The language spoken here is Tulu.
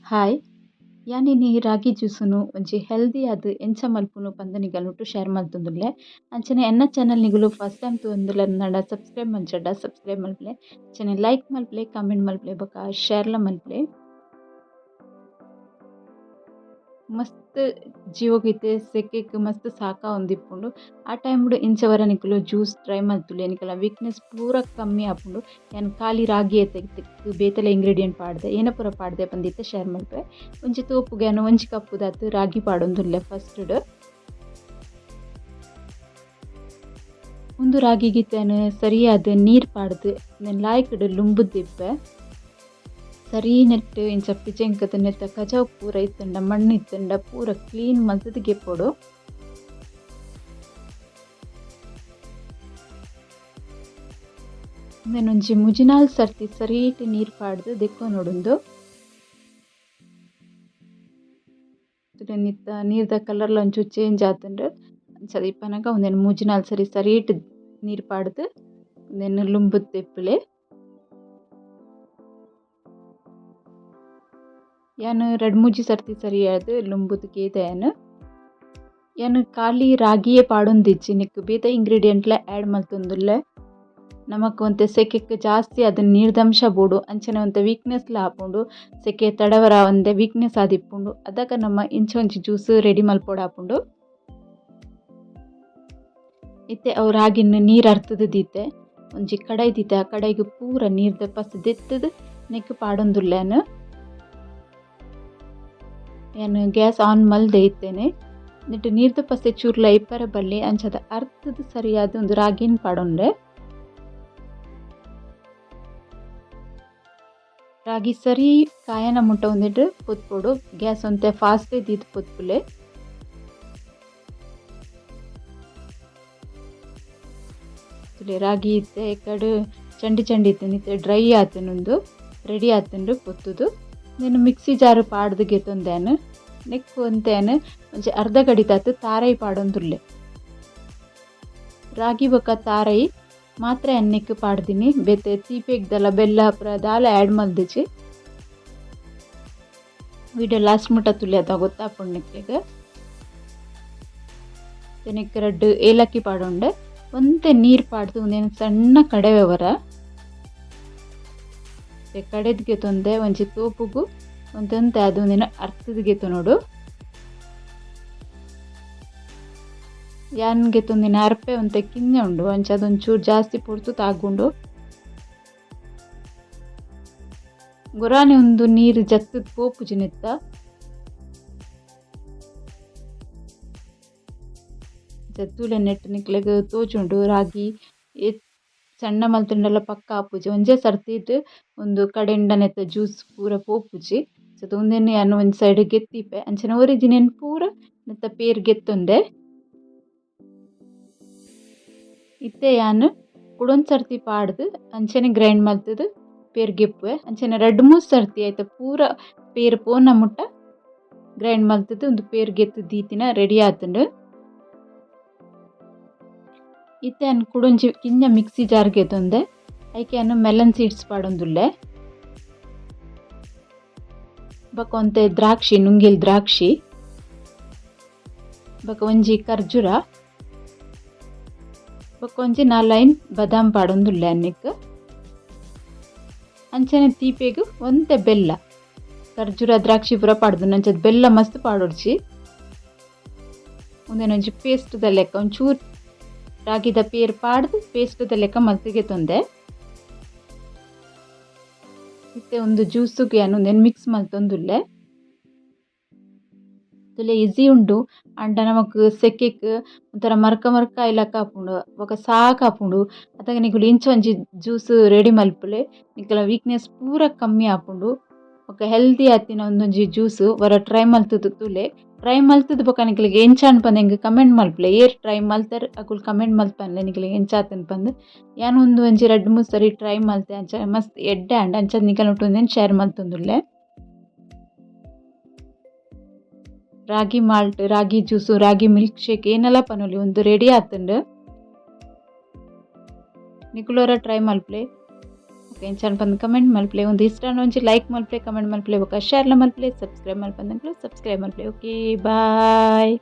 ಹಾಯ್, ಯಾನ್ ಇನಿ ರಾಗಿ ಜ್ಯೂಸುನು ಒಂಜಿ ಹೆಲ್ದಿ ಆದ್ ಎಂಚ ಮಲ್ಪುನು ಪಂದ್ ನಿಗಲ್ನೊಟ್ಟು ಶೇರ್ ಮಲ್ತೊಂದುಲ್ಲೆ. ಅಂಚನೆ ಎನ್ನ ಚಾನಲ್ ನಿಗುಲು ಫಸ್ಟ್ ಟೈಮ್ ತೂವೊಂದುಲ್ಲರ್ಂಡ ಸಬ್ಸ್ಕ್ರೈಬ್ ಮಲ್ಜಡ ಸಬ್ಸ್ಕ್ರೈಬ್ ಮಲ್ಪುಲೆ. ಅಂಚನೆ ಲೈಕ್ ಮಲ್ಪುಲೆ, ಕಮೆಂಟ್ ಮಲ್ಪುಲೆ ಬೊಕ ಶೇರ್ಲ ಮಲ್ಪುಲೆ. ಮಸ್ತ್ ಜೀವೊಗು ಇತ್ತೆ ಸೆಕೆಕ್ ಮಸ್ತ್ ಸಾಕಾವೊಂದಿಪ್ಪುಂಡು. ಆ ಟೈಮ್ಡ್ ಇಂಚ ವರ ನಿಕುಲು ಜ್ಯೂಸ್ ಟ್ರೈ ಮಲ್ತುಲೆ ನಿಕಲ್ನ ವೀಕ್ನೆಸ್ ಪೂರ ಕಮ್ಮಿ ಆಪುಂಡು. ಯಾನ್ ಖಾಲಿ ರಾಗಿ ಎತ್ತಕ್ ಬೇತೆಲ ಇಂಗ್ರೀಡಿಯೆಂಟ್ ಪಾಡ್ದೆ ಏನ ಪೂರ ಪಾಡ್ದೆ ಪಂದ್ ಇತ್ತೆ ಶೇರ್ ಮಲ್ಪುವೆ. ಒಂಜಿ ತೋಪುಗು ಯಾನ್ ಒಂಜಿ ಕಪ್ಪುದಾತ್ ರಾಗಿ ಪಾಡೊಂದುಲ್ಲೆ ಫಸ್ಟ್ ಡ್. ಉಂದು ರಾಗಿಗ್ ಇತ್ತೆ ಯಾನ್ ಸರಿಯಾದ್ ನೀರ್ ಪಾಡ್ದ್ ಉಂದೆನ್ ಲಾಯ್ಕ್ಡ್ ಲುಂಬುದು ದೀಪೆ. ಸರಿ ನೆಟ್ಟ್ ಇಂಚ ಪಿಜೆಂಕ್ದ್ ನೆತ್ತ ಕಜವು ಪೂರ ಇತ್ತ್ಂಡ ಮಣ್ಣ್ ಇತ್ತ್ಂಡ ಪೂರ ಕ್ಲೀನ್ ಮಲ್ತ್ದ್ ಗೆಪ್ಪೊಡು. ಉಂದೆನ್ ಒಂಜಿ ಮೂಜಿನಾಲ್ ಸರ್ತಿ ಸರೀಟ್ ನೀರ್ ಪಾಡ್ದ್ ದೆಕ್ಕೊನೊಡುಂದು. ನೆತ್ತ ನೀರ್ದ ಕಲರ್ಲ ಒಂಚೂರು ಚೇಂಜ್ ಆತ್ಂಡ್. ಅಂಚ ಇಪ್ಪನಗ ಉಂದೆನ್ ಮೂಜಿನಾಲ್ ಸರಿ ಸರೀಟ್ ನೀರ್ ಪಾಡ್ದ್ ಉಂದೆನ್ ಲುಂಬುದು ದೆಪ್ಪುಲೆ. ಯಾನ್ ರಡ್ಡ್ ಮೂಜಿ ಸರ್ತಿ ಸರಿಯಾದ್ ಲುಂಬುದು ಗೇದೆ ಯಾನ್. ಯಾನ್ ಖಾಲಿ ರಾಗಿಯೇ ಪಾಡೊಂದಿಜ್ಜಿ ನೆಕ್ಕ್ ಬೇತೆ ಇಂಗ್ರೀಡಿಯೆಂಟ್ಲ ಆ್ಯಡ್ ಮಲ್ತೊಂದುಲ್ಲೆ. ನಮಕ್ ಒಂತೆ ಸೆಕೆಕ್ ಜಾಸ್ತಿ ಆದ್ ನೀರ್ದಂಶ ಬೋಡು ಅಂಚನೆ ಒಂತೆ ವೀಕ್ನೆಸ್ಲ ಆಪುಂಡು. ಸೆಕೆ ತಡವರ ಆವಂದೆ ವೀಕ್ನೆಸ್ ಆದಿಪ್ಪುಂಡು. ಅದಗ ನಮ ಇಂಚ ಒಂಜಿ ಜ್ಯೂಸ್ ರೆಡಿ ಮಲ್ಪೊಡಾಪುಂಡು. ಇತ್ತೆ ಅವು ರಾಗಿನ್ ನೀರ್ ಅರ್ತುದು ದೀತೆ. ಒಂಜಿ ಕಡಾಯಿ ದೀತೆ. ಆ ಕಡಾಯಿಗ್ ಪೂರ ನೀರ್ದ ಪಸ್ ದೆತ್ತುದು ನೆಕ್ಕ್ ಪಾಡೊಂದುಲ್ಲೆ ಯಾನ್. ಯಾನ್ ಗ್ಯಾಸ್ ಆನ್ ಮಲ್ದೆ ಇತ್ತೇನೆ. ನೆಟ್ಟ್ ನೀರ್ದ ಪಸೆ ಚೂರ್ಲ ಇಪ್ಪರೆ ಬಲ್ಲಿ ಅಂಚಾದ್ ಅರ್ತುದು ಸರಿಯಾದ್ ಉಂದು ರಾಗಿನ್ ಪಾಡೊಂಡೆ. ರಾಗಿ ಸರಿ ಕಾಯನ ಮುಟ್ಟ ಉಂದೆಟ್ ಪೊತ್ಪೊಡು. ಗ್ಯಾಸ್ ಒಂತೆ ಫಾಸ್ಟ್ ದೀದ್ ಪೊತ್ಪುಲೆ. ರಾಗಿ ಇತ್ತೆ ಎಕ್ಕಡ್ ಚಂಡಿ ಚಂಡಿ ಇತ್ತ್ಂಡ್ ಇತ್ತೆ ಡ್ರೈ ಆತ್ಂಡ್ ಉಂದು ರೆಡಿ ಆತ್ಂಡ್ ಪೊತ್ತುದು. ಉಂದೆನ್ ಮಿಕ್ಸಿ ಜಾರ್ ಪಾಡ್ದ್ ಗೆತೊಂದೆ ಯಾನ್. ನೆಕ್ಕ್ ಒಂತೆ ಯಾನ್ ಒಂಜಿ ಅರ್ಧ ಗಡಿತಾತ್ ತಾರಾಯಿ ಪಾಡೊಂದುಲ್ಲೆ. ರಾಗಿ ಬೊಕ್ಕ ತಾರಾಯಿ ಮಾತ್ರ ಯಾನ್ ನೆಕ್ಕ್ ಪಾಡ್ದಿನಿ. ಬೇತೆ ತೀಪೆಗ್ದಲ ಬೆಲ್ಲ ಪೂರ ದಾಲ ಆ್ಯಡ್ ಮಲ್ದಿಜಿ. ವಿಡಿಯೋ ಲಾಸ್ಟ್ ಮುಟ್ಟ ತೂಲೆ ಅತ ಗೊತ್ತಾಪುಂಡು ನಿಕ್ಲೆಗ್. ನೆಕ್ಕ್ ರಡ್ಡ್ ಏಲಕ್ಕಿ ಪಾಡೊಂಡೆ. ಒಂತೆ ನೀರ್ ಪಾಡ್ದ್ ಉಂದೆನ್ ಸಣ್ಣ ಕಡೆವೆ ಒರ. ಕಡೆದ್ ಗೆತೊಂದೆ ಒಂಜಿ ತೋಪುಗು ಒಂತೆ ಒಂತೆ ಆದ್ ಉಂದೆನ್ ಅರ್ತ್ದ್ ಗೆತೊನೊಡು. ಯಾನ್ ಗೆತೊಂದಿನ ಅರ್ಪೆ ಒಂತೆ ಕಿನ್ಯ ಉಂಡು ಅಂಚಾದ್ ಒಂಚೂರು ಜಾಸ್ತಿ ಪೊರ್ತು ತಾಗುಂಡು. ಗೊರಾನೆ ಉಂದು ನೀರ್ ಜತ್ತ್ ದ್ ಪೋಪುಜಿ ನೆತ್ತ. ತೂಲೆ ನೆಟ್ಟ್ ನಿಕ್ಲೆಗ್ ತೋಜುಂಡು ರಾಗಿ ಏತ್ ಸಣ್ಣ ಮಲ್ತ್ಂಡಲ ಪಕ್ಕ ಆಪುಜಿ ಒಂಜೇ ಸರ್ತಿಡ್ ಉಂದು ಕಡೆಂಡ ನೆತ್ತ ಜ್ಯೂಸ್ ಪೂರ ಪೋಪುಜಿ. ಉಂದೆನ್ ಯಾನ್ ಒಂಜಿ ಸೈಡ್ ಗೆತ್ತಿಪೆ ಅಂಚನೆ ಒರಿದಿನೆನ್ ಪೂರ ನೆತ್ತ ಪೇರ್ ಗೆತ್ತೊಂದೆ. ಇತ್ತೆ ಯಾನ್ ಕುಡೊಂಜಿ ಸರ್ತಿ ಪಾಡ್ದ್ ಅಂಚನೆ ಗ್ರೈಂಡ್ ಮಲ್ತ್ದ್ ಪೇರ್ ಗೆಪ್ಪುವೆ. ಅಂಚನೆ ರಡ್ಡ್ ಮೂಜಿ ಸರ್ತಿ ಐತ ಪೂರ ಪೇರ್ ಪೋನ ಮುಟ್ಟ ಗ್ರೈಂಡ್ ಮಲ್ತ್ದ್ ಉಂದು ಪೇರ್ ಗೆತ್ತ್ ದೀತಿನ ರೆಡಿ ಆತ್ಂಡ್. ಇತ್ತೆ ಯಾನ್ ಕುಡೊಂಜಿ ಕಿನ್ಯ ಮಿಕ್ಸಿ ಜಾರ್ ಗೆತೊಂದೆ. ಐಕ್ ಯಾನ್ ಮೆಲನ್ ಸೀಡ್ಸ್ ಪಾಡೊಂದುಲ್ಲೆ. ಬೊಕ ಒಂತೆ ದ್ರಾಕ್ಷಿ ನುಂಗೆಲ್ ದ್ರಾಕ್ಷಿ. ಬೊಕ ಒಂಜಿ ಖರ್ಜೂರ. ಬೊಕ ಒಂಜಿ ನಾಲ್ ಐನ್ ಬದಾಮ್ ಪಾಡೊಂದುಲ್ಲೆ ಯಾನ್ ನೆಕ್ಕ್. ಅಂಚನೆ ತೀಪೆಗ್ ಒಂತೆ ಬೆಲ್ಲ. ಖರ್ಜೂರ ದ್ರಾಕ್ಷಿ ಪೂರ ಪಾಡ್ದುಂಡು ಅಂಚಾದ್ ಬೆಲ್ಲ ಮಸ್ತ್ ಪಾಡೊಡ್ಚಿ. ಉಂದೆನ್ ಒಂಜಿ ಪೇಸ್ಟ್ ದ ಲೆಕ್ಕ ಒಂಚೂರು ರಾಗಿದ ಪೇರ್ ಪಾಡ್ದ್ ಪೇಸ್ಟ್ ದ ಲೆಕ್ಕ ಮಲ್ತ್ ಗೆತೊಂದೆ. ಇತ್ತೆ ಉಂದು ಜ್ಯೂಸುಗು ಯಾನ್ ಉಂದೆನ್ ಮಿಕ್ಸ್ ಮಲ್ತೊಂದುಲ್ಲೆ. ತೂಲೆ ಈಸಿ ಉಂಡು ಆಂಡ ನಮಕ್ ಸೆಕೆಕ್ ಒಂಥರ ಮರ್ಕ ಮರ್ಕ ಆಯಿಲಕ ಆಪುಂಡು ಬೊಕ ಸಾಕ್ ಆಪುಂಡು ಅಪಗ ನಿಕುಲು ಇಂಚ ಒಂಜಿ ಜ್ಯೂಸ್ ರೆಡಿ ಮಲ್ಪುಲೆ ನಿಕಲ್ನ ವೀಕ್ನೆಸ್ ಪೂರ ಕಮ್ಮಿ ಆಪುಂಡು. ಬೊಕ ಹೆಲ್ದಿ ಆತಿನ ಉಂದೊಂಜಿ ಜ್ಯೂಸ್ ಒರ ಟ್ರೈ ಮಲ್ತುದು ತೂಲೆ. ಟ್ರೈ ಮಲ್ತುದು ಬೊಕ ನಿಕಲೆಗ್ ಎಂಚ ಆಂಡ್ ಪಂದ್ ಎಂಕ್ ಕಮೆಂಟ್ ಮಲ್ಪುಲೆ ಏರ್ ಟ್ರೈ ಮಲ್ತೆರ್ ಅಕುಲು ಕಮೆಂಟ್ ಮಲ್ತ್ ಪನ್ಲೆ ನಿಕಲೆಗ್ ಎಂಚ ಆತ್ಂಡ್ ಪಂದ್. ಯಾನ್ ಉಂದು ಒಂಜಿ ರಡ್ಡ್ ಮೂಜಿ ಸರಿ ಟ್ರೈ ಮಲ್ತೆ ಅಂಚ ಮಸ್ತ್ ಎಡ್ಡೆ ಆಂಡ್ ಅಂಚಾದ್ ನಿಕಲ್ನ ಉಂದೆನ್ ಶೇರ್ ಮಲ್ತೊಂದುಲ್ಲೆ. ರಾಗಿ ಮಾಲ್ಟ್, ರಾಗಿ ಜ್ಯೂಸು, ರಾಗಿ ಮಿಲ್ಕ್ ಶೇಕ್ ಏನೆಲ ಪನೊಲಿ ಉಂದು ರೆಡಿ ಆತ್ಂಡ್. ನಿಕುಲು ಒರ ಟ್ರೈ ಮಲ್ಪುಲೆ. ಓಕೆ. ಎಂಚ ಪಂದ್ ಕಮೆಂಟ್ ಮಲ್ಪುಲೆ. ಉಂದು ಇಷ್ಟ ಆಂಡ ಒಂಜಿ ಲೈಕ್ ಮಲ್ಪುಲೆ, ಕಮೆಂಟ್ ಮಲ್ಪುಲೆ, ಬೊಕ ಶೇರ್ ಲ ಮಲ್ಪುಲೆ. ಸಬ್ಸ್ಕ್ರೈಬ್ ಮಲ್ಪಂದಂಕುಲು ಸಬ್ಸ್ಕ್ರೈಬ್ ಮಲ್ಪುಲೆ. Okay, boy.